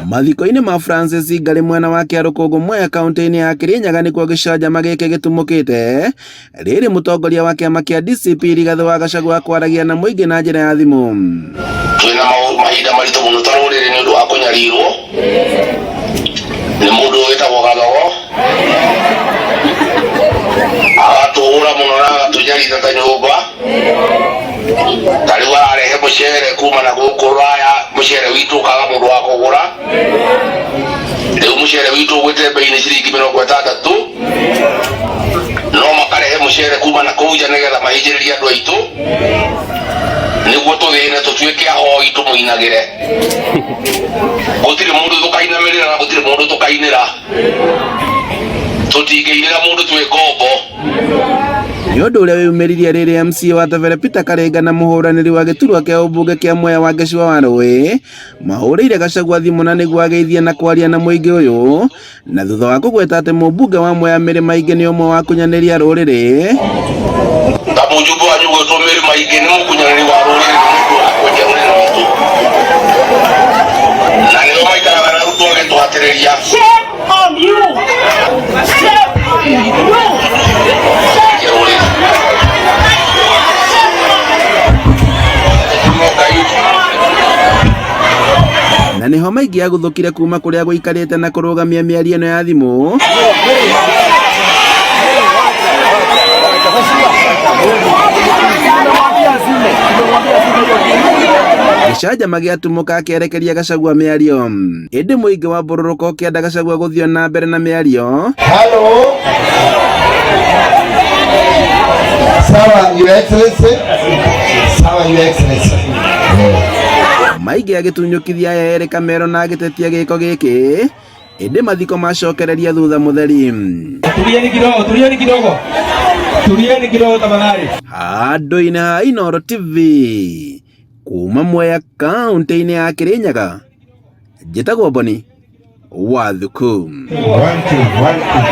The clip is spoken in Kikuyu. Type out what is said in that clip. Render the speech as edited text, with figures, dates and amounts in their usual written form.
Mathiko-inĩ ma Francis Ngarĩ mwena wa Kĩarũkũngũ Mwea kaunti-inĩ ya Kĩrĩnyaga nĩkuo gĩcanjama gĩkĩ gĩtumũkĩte rĩrĩ mũtongoria wa kĩama kĩa DCP Rigathĩ wa Gachagua akwaragia na mũingĩ na njĩra ya thimũ. Twĩna mahinda maritũ mũno ta rũrĩrĩ nĩ ũndũ wa kũnyarirwo nĩ mũndũ wĩtagwo Gathogo, agatũhũra mũno na agatũnyarira ta nyũmba. Ta rĩu ararehe mũcere kuma na gũkũ rũraya, mũcere witũ ũkaga mũndũ wa kũgũra. Rĩu mũcere witũ ũgwĩte bei nĩ ciringi 60, no makarehe mũcere kuma na kũu nja nĩgetha mahinyĩrĩrie andũ aitũ nĩguo tũthĩne tũtuĩke ahoi tũmũinagĩre. Gũtirĩ mũndũ tũkainamĩrĩra na gũtirĩ mũndũ tũkainĩra. Tũtingĩinĩra mũndũ twĩ ngombo. Nĩ ũndũ ũrĩa wĩyumĩririe rĩrĩa MCA wa Tebere Peter Karenga na mũhũranĩri wa gĩturwa kĩa ũmbunge kĩa Mwea wa Gĩcũa wa Rũĩ mahũrĩire Gachagua thimũ na nĩguo ageithie na kwaria na mũingĩ ũyũ, na thutha wa kũgweta atĩ mũmbunge wa Mwea Mĩrĩ Maingĩ nĩ ũmwe wa kunyanĩria rũrĩrĩ. Ta mũjumbe wanyu gwĩtwo Mĩrĩ Maingĩ nĩ mũkunyanĩri wa rũrĩrĩ, nĩ mũndũ wa kwendia rũrĩrĩ rwitũ, na nĩo maikaraga na Ruto agĩtũhatĩrĩria. Shame on you! Shame on you! Kwendia rũrĩrĩ. Ngai. Na nĩho maingĩ aguthũkire kuma kũrĩa gũikarĩte na kũrũgamia mĩario ĩno ya thimũ. Gĩcanjama gĩatumũka akĩerekeria Gachagua mĩario, ĩndĩ mũingĩ wa mbũrũrũka ũkĩenda Gachagua gũthiĩ na mbere na mĩario. Hello. Sawa, Your Excellency. Sawa, Your Excellency. Maingĩ agĩtunyũkithia aya erĩ kamero na agĩtetia gĩko gĩkĩ, ĩndĩ mathiko macokereria thutha mũtheri. Tulieni kidogo, tulieni kidogo. Tulieni kidogo tafadhali. Handũ-inĩ ha Inooro TV kuma Mwea kaunti-inĩ ya Kĩrĩnyaga, njĩtagwo Boni wa Thuku. One, two, one, two.